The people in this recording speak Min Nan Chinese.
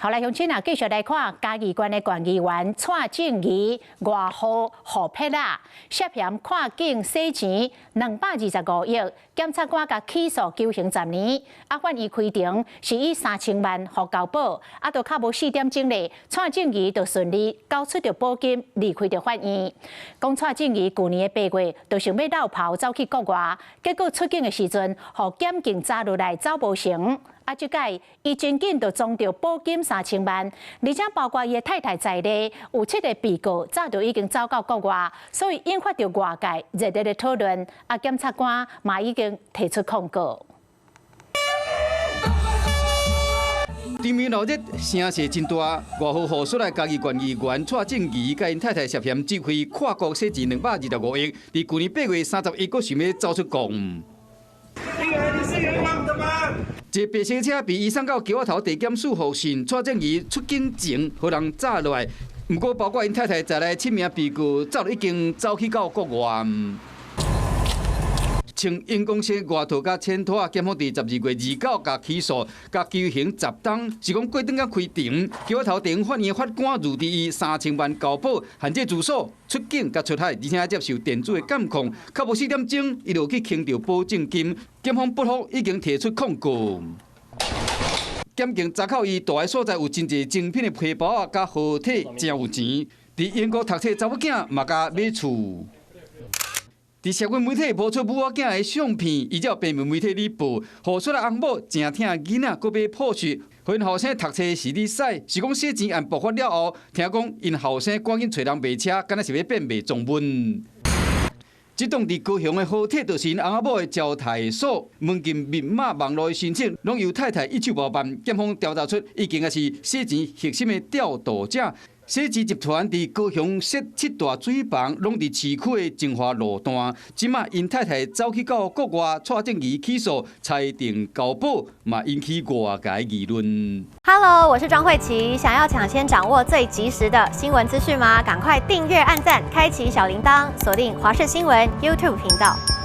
好來，鄉親啊，繼續來看嘉義縣的縣議員蔡正宜外號予撇仔，涉嫌跨境洗錢225億，檢察官共起訴求刑10年。啊，法院開庭是以3000萬予交保，啊，都較無4點鐘咧，蔡正宜就順利交出著保金離開著法院。講蔡正宜舊年的8月就想欲落跑走去國外，結果出境的時陣，予檢警查落來走無成。啊，這擺伊真緊就裝著保金三千萬，而且包括伊的太太在內，有七个被告早就已經走到國外，所以引發著外界熱烈的討論。啊，檢察官嘛已經提出控告。場面鬧熱，聲勢真大。外號予出來嘉義縣議員蔡正宜佮𪜶太太涉嫌指揮跨國洗錢225億，佇舊年8月31，閣想欲走出國。一白色車被移送到橋仔頭地檢署予訊，蔡正宜出境前予人查落來。毋過，包括𪜶太太在內七名被告早就已經走去到國外。像英公司外套佮錢拖仔，檢方佇12月29共起訴，共求刑10冬，是講過轉仔開庭，橋仔頭地方法院法官預佇伊三千萬交保，限制住所、出境佮出海，而且接受電子的監控。較無4點鐘，伊就去還著保證金。檢方不服，已經提出控告。檢警查扣伊蹛的所在有真濟精品的皮包仔，佮豪鐵誠有錢。佇英國讀冊查某囝嘛共買厝。佇社會媒體曝出母仔囝的相片，依照平面媒體咧報，予出來翁某誠疼囡仔，閣買破雪，予𪜶後生讀冊是咧使，是講洗錢案爆發了後，聽講𪜶後生趕緊揣人賣車，敢若是欲變賣髒運。這棟佇高雄的豪宅，就是𪜶翁仔某的招待所，門禁密碼、網路的申請，攏由太太一手包辦。檢方調查出，已經也是洗錢核心的調度者。洗錢集團佇高雄設七大水房，攏佇市區的精華路段。這馬𪜶太太走去到國外，蔡正宜起訴，裁定交保，嘛引起外界議論。 Hello，我是莊慧琪，想要搶先掌握最及時的新聞資訊嗎？趕快訂閱、按讚、開啟小鈴鐺，鎖定華視新聞 YouTube 頻道。